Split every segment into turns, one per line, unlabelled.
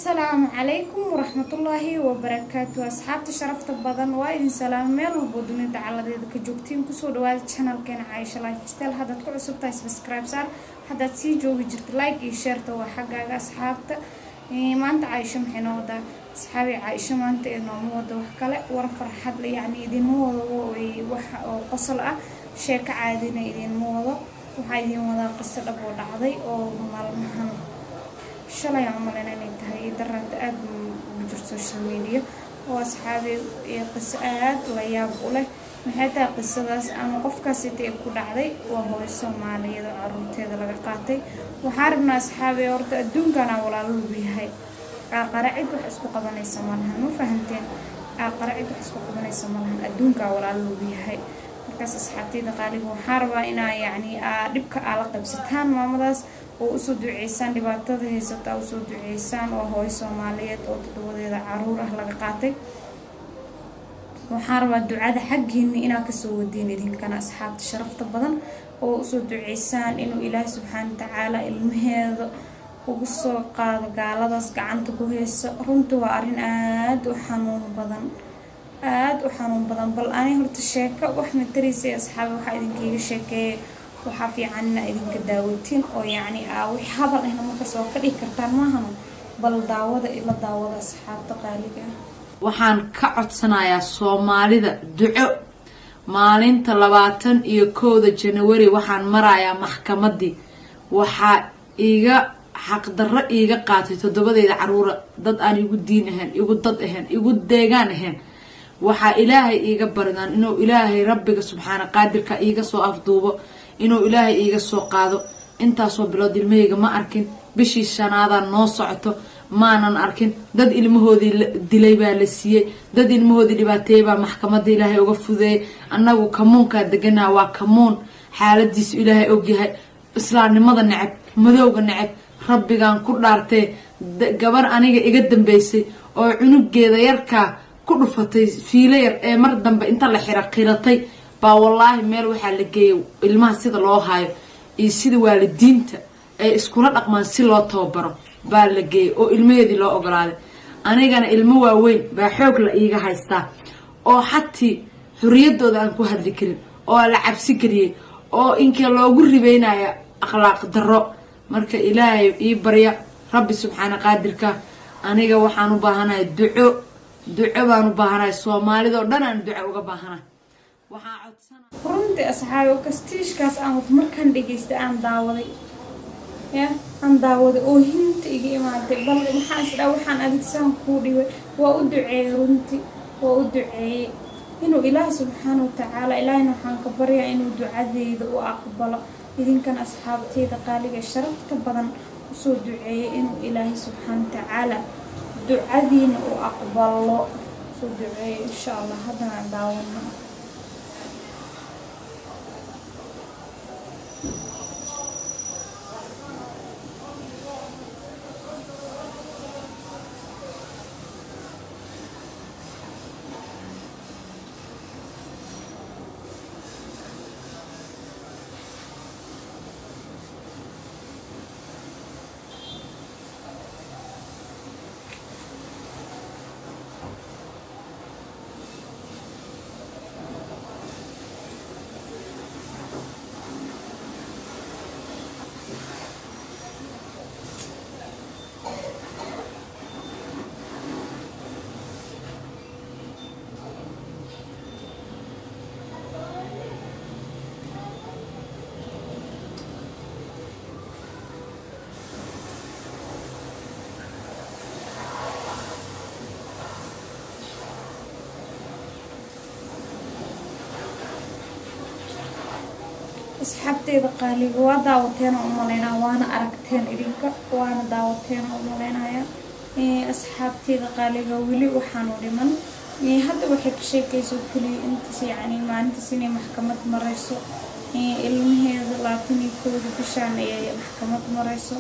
Asalaamu calaykum waraxmatullaahi wabarakaatu. Asxaabta sharafta badan, waa idin salaamo meel walbo dunida caladeeda ka joogtiin. Kusoo dhawaada channelkeena Caaisha Lifestyle. Haddaad ku cusub tahay, subscribe saar. Haddaad sii joogi jirto, like iyo shareta waa xaggaaga. Asxaabta, maanta Caaisha maxay noo wadaa? Asxaabi, Caaisha maanta ee nooma wada wax kale, war farxad yacni idinma wado, wax oo qosol ah, sheeko caadina idinma wado. Waxaa idin wadaa qiso dhab oo dhacday oo maalmahan, shalay aan umaleyna inay tahay, daraanta aada ugu jirto social media oo asxaabi qiso aada la yaab u leh. Maxay tahay qisadaas ama qofkaas inta ay ku dhacday? Waa hooyo Soomaaliyeed oo caruurteeda laga qaatay. Waxaan rabnaa, asxaabi, horta adduunkana walaalo lagu yahay, aaqara cid wax isku qabanaysa malahan. Ma fahanteen? Aaqara cid wax isku qabanaysa malahan, adduunkaa walaalo lagu yahay. Markaas, asxaabtayda qaaliga, waxaan rabaa inaa yacni dhibka aa la qaybsataan maamadaas oo usoo duceysaan, dhibaatada haysata usoo duceysaan. Oo hooyo Soomaaliyeed oo toddobadeeda caruur ah laga qaatay. Waxaan rabaa ducada xaggiina inaa kasoo wadiin idinkana, asxaabta sharafta badan, oo usoo duceysaan inuu Ilaahay subxaana watacaala ilmaheeda ugu soo qaado gaaladaas gacanta ku haysa. Runta waa arrin aada u xanuun badan, aada u xanuun badan. Bal ani horta sheeko wax mataraysay, asxaabi, waxaa idinkiiga sheekeeyay. Waxaa fiican inaa idinka daawatiin oo yacni wix hadal ahna markaas oo ka dhigi kartaan maahano. Bal daawada, ila daawada, asxaabta qaaliga ah.
Waxaan ka codsanayaa Soomaalida duco. Maalinta 21-da January waxaan marayaa maxkamadii. Waxaa iiga xaqdarro iiga qaatay toddobadeyda caruura dad aan igu diin ahayn, igu dad ahayn, igu deegaan ahayn. Waxaa Ilaahay iiga baridaan inuu Ilaahay rabbiga subxaana qaadirka iiga soo afduubo, inuu Ilaahay iiga soo qaado. Intaasoo bilood ilmahayga ma arkin. Bishii shanaadaa noo socoto maanan arkin. Dad ilmahoodii dilay baa la siiyey, dad ilmahoodii dhibaateeyey baa maxkamadda Ilaahay uga fudeeyey. Annagu kamuunkaa deganaa, waa kamuun xaaladiisu Ilaahay ogyahay, islaamnimada neceb, madowga neceb. Rabbigaan ku dhaartee, gabar aniga iga dambeysay oo cunugeeda yarkaa ku dhufatay fiilo yar ee mar dambe inta la xira qiratay baa, wallaahi, meel waxaa la geeyay ilmaha sida loo haayo iyo sida waalidiinta ay iskula dhaqmaan si loo tababaro baa la geeyay oo ilmaheedii loo ogolaaday. Anigana ilmo waaweyn baa xoog la iiga haystaa oo xatii xoriyadooda aan ku hadli karin oo la cabsi geliyey oo inkee loogu ribeynaya akhlaaq darro. Marka Ilaahay ii barya, Rabbi subxaana qaadirka. Aniga waxaan u baahanahay duco, duco baan u baahanahay. Soomaalida oo dhan aan duco uga baahanahay. Waxaan codsana
Runtii, asxaabi, kastiishkaas aan wad markaan dhegaystay, aan daawaday, ya aan daawaday oo hinta iga imaatay. Bal maxaan isdhaa, waxaan adigsaan kuu dhibay? Waa u duceeyey, runtii waa u duceeyey inuu Ilaahay subxaana watacaala, Ilaahayna waxaan ka baryaa inuu ducadeyda u aqbalo. Idinkan, asxaabteyda qaaliga sharafta badan, usoo duceeyay inuu Ilaahay subxaana watacaala ducadiina u aqbalo. Usoo duceeyay, insha Allah. Haddana aan daawano. Asxaabteeda qaaliga, waa daawateen oo umaleynaya, waana aragteen idinka, waana daawateen oo umaleynaya. Asxaabteeda qaaliga, weli waxaanu dhiman. Hadda waxay ka sheekayso keliya intaas, yacni maalintaas inay maxkamad mareyso ilmaheeda, 21-da bishaan ayay maxkamad mareyso.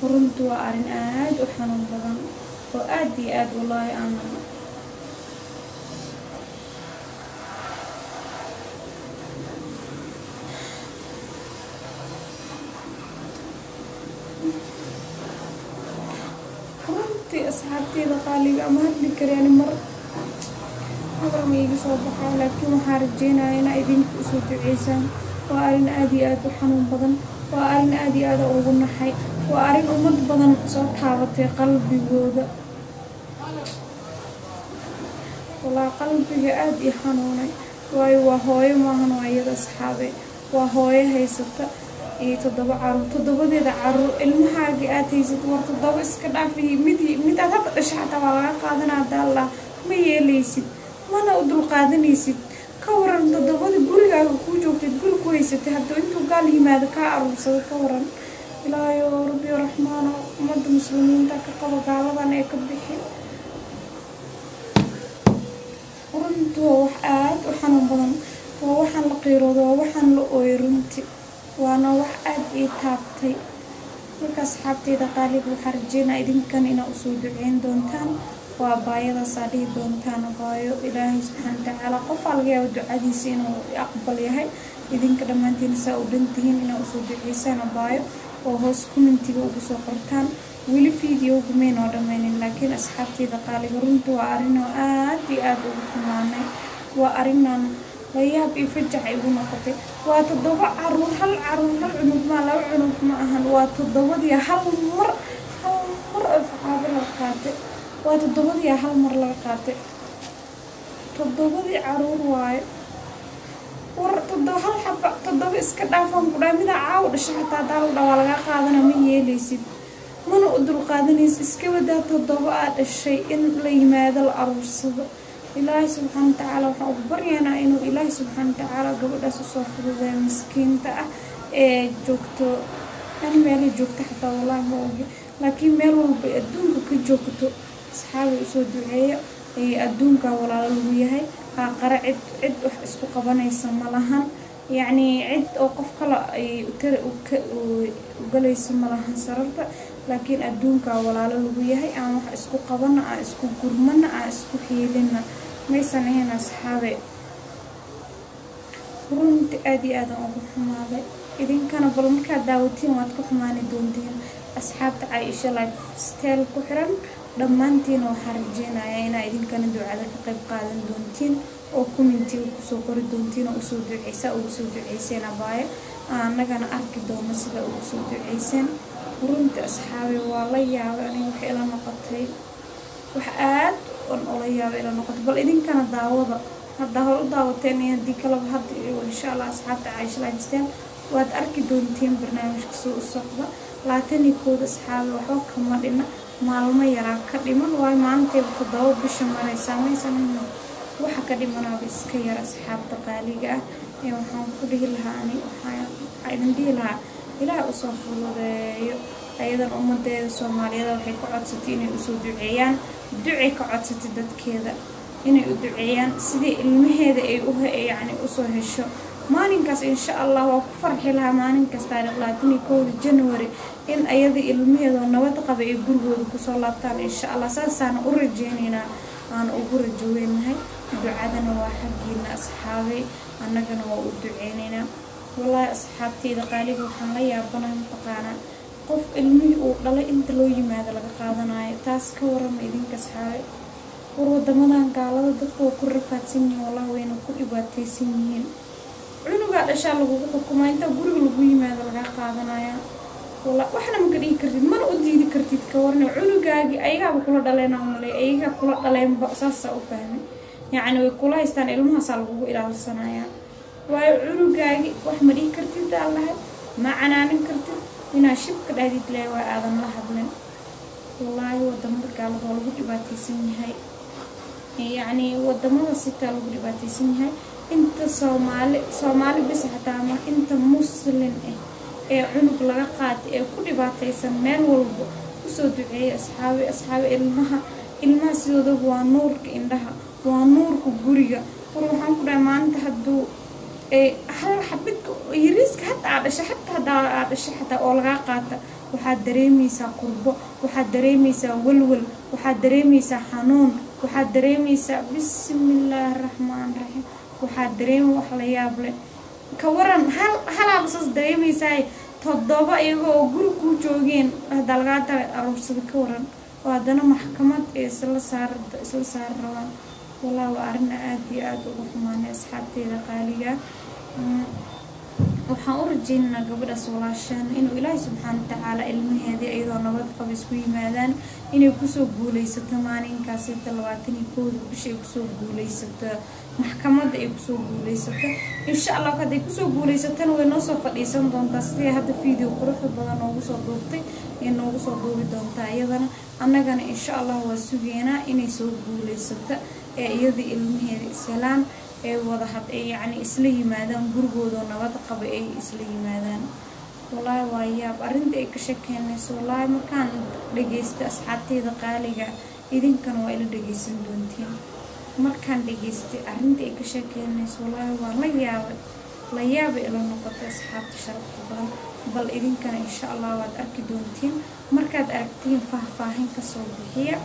Runtu waa arrin aada u xanuun badan oo aada iyo aada, wallaahi, aan runtii. Asxaabteyda qaaliga, ama hadli kareen mar hadal ma iiga soo baxaa, laakiin waxaan rajeynayaa inaa idinka usoo duceysaan. Waa arrin aad iyo aad u xanuun badan, waa arrin aad iyo aad ugu naxay, waa arrin ummad badan soo taabatay qalbigooda. Walaa qalbiga aada ii xanuunay, waayo waa hooyo, maahan waa iyada asxaabe, waa hooyo haysata iyo 7 caruur, 7deeda caruur ilmahaagii aad haysato. War 7 iska dhaafi, mid mid aad hadda dhasha xataa waa laga qaadanaa haddaa ma yeelaysid, mana u dulqaadanaysid. Ka waran 7dii gurigaaga kuu joogtayd, guri ku haysatay, hadduu intuu gaal yimaado kaa aruursado, ka waran? Ilaahayo rabbiyo raxmaano, ummadda muslimiinta ka qabo gaaladan ee ka bixi. Runtu waa wax aada u xanuun badan, waa waxaan la qiiroodo, waa waxaan la ooyay runti, waana wax aada ii taabtay. Marka asxaabteyda qaaliga, waxaa rajeynaa idinkan inaa usoo duceyn doontaan, waa baayadaasaa dhihi doontaan baayo Ilaahay subxaana watacaala qofaa laga yaabo ducadiisa inuu aqbal yahay. Idinka dhammaantiin saa u dhantihiin inaa usoo duceysaan abaayo oo hoos commentiga ugu soo qortaan. Weli videogu maynoo dhammaynin, laakiin asxaabteyda qaaliga, runta waa arrin oo aad iyo aada ugu xumaanay, waa arrinaan layaab iyo fajax igu noqotay. Waa 7 caruur, hal caruur, hal cunug maa, 2 cunug ma ahan, waa 7dii hal mar, hal mar oo saxaabo laga qaatay. Waa 7dii hal mar laga qaatay, 7dii caruur waaye. War 7, hal xaba, 7 iska dhaafaan ku dhahay, midaa caawa dhasha xataa hadaa la dhaa waa laga qaadana, ma yeelaysid mana u dulqaadanaysid. Iska wadaa 7 aa dhashay in la yimaado la aruursado. Ilaahay subxaana watacaala waxaan ugu baryaynaa inuu Ilaahay subxaana watacaala gabadhaas usoo fududeeyo miskiinta ah ee joogto. Ani meelay joogto xataa wallaahi ma ogi, laakiin meel walba adduunka ka joogto asxaabay usoo duceeya. Adduunka walaalo lagu yahay, aaqare cid cid wax isku qabanaysa ma lahan, yacni cid oo qof kale ay u galayso ma lahan sararta, laakiin adduunka walaalo lagu yahay. Aan wax isku qabana, aan isku gurmana, aan isku hiilina, maysan ahayn asxaabe? Runti aada iyo aadan ugu xumaaday, idinkana bal markaad daawatiin waad ka xumaani doontiin. Asxaabta Caaisha Lifestyle ku xiran dhammaantiina, waxaan rajeynayaa inaa idinkana ducada ka qayb qaadan doontiin oo commentiga kusoo qori doontiin oo usoo duceysa, ugu soo duceyseen abaayo, annagana arki doono sida ugu soo duceyseen. Runti asxaabe waa la yaabay aniga, waxay ila noqotay wax aad on ola yaabay ila noqotay. Bal idinkana daawada haddaa hor u daawateen iyo haddii kaleba hadda, insha Allah asxaabta Caaisha Lifestyle waad arki doontiin barnaamijka soo u socda. 21da asxaabe waxba kama dhina, maalmo yaraa ka dhiman, waayo maalintayba 7 bisha maraysaa, maysan waxa ka dhimanaaba iska yar. Asxaabta qaaliga ah ee waxaan ku dhihi lahaa ani, waxaa idin dhihi lahaa Ilaah usoo fududeeyo ayadan. Ummadeeda Soomaaliyeed waxay ka codsatay inay usoo duceeyaan, ducay ka codsatay dadkeeda inay u duceeyaan sidii ilmaheeda ay u yacni usoo hesho maalinkaas. Insha Allah waa ku farxi lahaa maalinkaas taariikh 21da January in ayada ilmaheeda nabad qaba ay gurigooda kusoo laabtaan, insha Allah. Saasaana u rajeyneynaa, aan ugu rajoweynahay. Ducadana waa xaggiina asxaabay, annagana waa u duceyneynaa. Wallaahi asxaabteyda qaaliga, waxaan la yaabanahay mataqaanaa qof ilmihii uu dhalay inta loo yimaado laga qaadanayo, taas ka warama idinka asxaabe? War wadamadan gaalada dadka waa ku rafaadsan yihiin, wallahi wayna ku dhibaateysan yihiin. Cunugaa dhashaa lagugu xukumaa, intaa guriga lagu yimaado lagaa qaadanaya, walla waxna maka dhihi kartid, mana u diidi kartid. Ka warna cunugaagii ayagaaba kula dhaleena umaley, ayagaa kula dhaleenba, saasaa u fahmay. Yacni way kula haystaan, ilmahaasaa lagugu ilaalsanayaa, waayo cunugaagi wax ma dhihi kartid, aa lahay ma canaanin kartid, inaa shibka dhahdid le waa aadan la hadlin. Wallaahi wadamada gaalada waa lagu dhibaateysan yahay, yacni wadamada sitaa lagu dhibaateysan yahay. Inta Soomaali, Soomaali bisa xataa ma, inta muslin ah ee cunug laga qaatay ee ku dhibaateysan meel walba usoo duceeyay asxaabi. Asxaabi, ilmaha, ilmaha sidoodaba waa nuurka indhaha, waa nuurka guriga. War waxaan ku dhahay maalinta hadduu hal xabidka yariiska hataa aa dhashay, xataa haddaa aa dhashay xataa oo lagaa qaata, waxaad dareemeysaa kurbo, waxaad dareemeysaa walwal, waxaad dareemeysaa xanuun, waxaad dareemeysaa bismillaahi raxmaan raxiim, waxaad dareemi wax la yaab leh. Ka waran hal halaaba saas dareemeysaay, 7 iyagoo oo guri kuu joogeen haddaa lagaa dara aruursada, ka waran? Oo haddana maxkamad ay isla saari rabaan. Walaa, waa arrin aada iyo aada uga xumaanay, asxaabteyda qaaliga. Waxaan u rajeynaynaa gabadhaas walaashaan inuu Ilaahay subxaana watacaala ilmaheedii iyadoo nabad qaba isku yimaadaan, inay kusoo guuleysato maalinkaasita 21-da bisha, ay kusoo guuleysato maxkamadda, ay kusoo guuleysato, insha Allah. Hadday kusoo guuleysatana, way noo soo fadhiisan doontaa sidii hadda video quruxda badan noogu soo duubtay ay noogu soo duubi doontaa iyadana. Annagana, insha Allah, waa sugeynaa inay soo guuleysato ee iyadii ilmaheeda ishelaan, ee wada had yacni isla yimaadaan, gurigoodoo nabad qaba ay isla yimaadaan. Wallaahi waa yaab arrinta ay ka sheekeynayso. Wallaahi markaan dhageysta, asxaabteyda qaaliga, idinkana waa ila dhageysan doontiin, markaan dhageystay arrinta ay ka sheekeynayso, wallaahi waa la yaabay, la yaabay ila noqotay, asxaabta sharafta badan. Bal idinkana, insha Allah, waad arki doontiin. Markaad aragtiin, faahfaahin kasoo bixiya,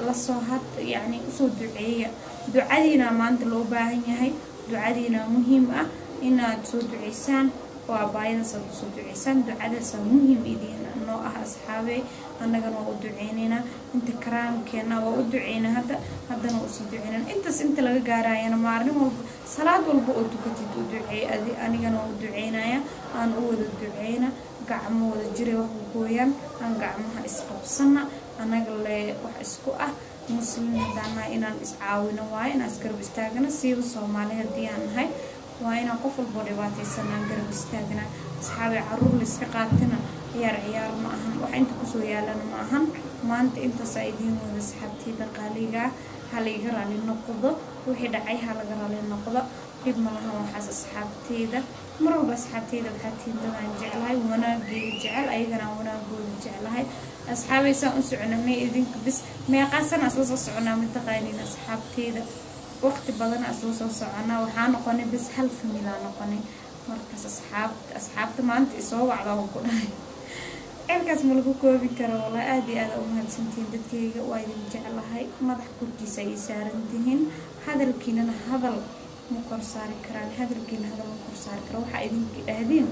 lasoo had yacni usoo duceeya. Ducadiina maanta loo baahan yahay, ducadiina muhiim ah inaad soo duceysaan oo abaayadaas aad usoo duceysaan. Ducadaasaa muhiim idiin noo ah, asxaabey. Annagana waa u duceyneynaa inta karaamkeena, waa u duceynaa hadda, haddana waa usii duceynaa intaas inta laga gaarayana. Maalin walba, salaad walba oo tukatid, u duceey adi. Anigana waa u duceynaya, aan u wada duceyna. Gacmo wada jiray wax gooyaan. Aan gacmaha isqabsana, annaga le wax isku ah. Muslim haddaanahay, inaan iscaawino waayo, inaan isgarab istaagano. Siiba Soomaali haddii aan nahay, waa inaan qof walboo dhibaataysan aan garab istaagnaa, asxaabay. Caruur layska qaatana ciyaar ciyaar ma ahan, wax inta kusoo yaalana ma ahan. Maanta intaasaa idiin wada, asxaabteyda qaaliga ah. Ha laiga raali noqdo wixii dhacay, ha laga raali noqdo, dhib ma lahan waxaas. Asxaabteyda, mar walba asxaabteyda waxaa tihiin dadaan jeclahay, wanaageyga jecel, ayagana aan wanaagooda jeclahay. Asxaabaysaan u socona may idinka bis meeqaasana isla soo soconaa, mataqaaniin, asxaabteyda? Waqti badan isla soo soconaa, waxaa noqonay bis hal family aa noqonay. Markaas asxaabta maanta isoo wacda oo ku dhahay, ceelkaas ma lagu koobi karo. Walaa, aada iyo aada u mahadsantihiin, dadkayga. Waa idin jeclahay, madax korkiisa ay saaran tihiin. Hadalkiinana hadal ma kor saari karaan, hadalkiina hadal ma kor saari karo. Waxaa idinka dhahdiin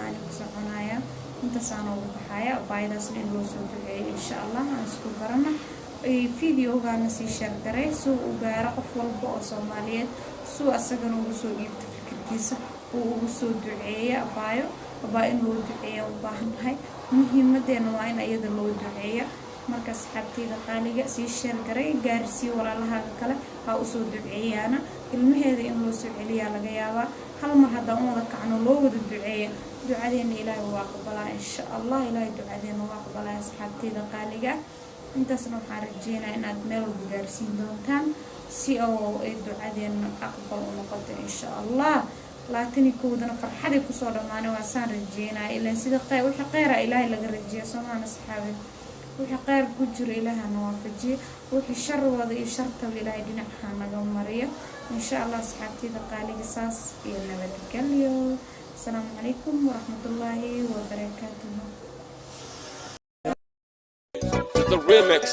aani ku soconaya. Intaasaan ugu baxaya. Abaayadaasna in loo soo duceeyo, insha Allah, aan isku barana. Videogana sii share garay suu u gaaro qof walba oo Soomaaliyeed, suu asagana ugu soo dhiibto fikirkiisa, uu ugu soo duceeya abaayo. Abaa in loo duceeya u baahannahay, muhiimadeena waa in iyada loo duceeya. Marka asxaabteyda qaaliga, sii share garay, gaarsii walaalahaaga kale, ha usoo duceeyaana. Ilmaheeda in loo soo celiyaa laga yaabaa. Hal mar haddaan u wada kacno, loo wada duceeya, ducadeena Ilaahay waa aqbalaa, insha Allah. Ilaahay ducadeena waa aqbalaa, asxaabteyda qaaliga. Intaasna waxaan rajeynaa inaad meel walba gaarsiin doontaan si oo ay ducadeena aqbal u noqoto, insha Allah. 21-dana farxaday kusoo dhammaanay, waa saan rajeynaya. Ilaan sida wixii kheyra Ilaahay laga rajeeya, soomaan, asxaabe? Wixii kheyr ku jiro Ilaahana waafajiyo, wixii shar wada iyo shartaba Ilaahay dhinaca naga mariyo, insha Allah. Asxaabteyda qaaliga, saas iyo nabadgelyo. Asalaamu calaykum waraxmatullaahi wabarakaatuhu.
The remix.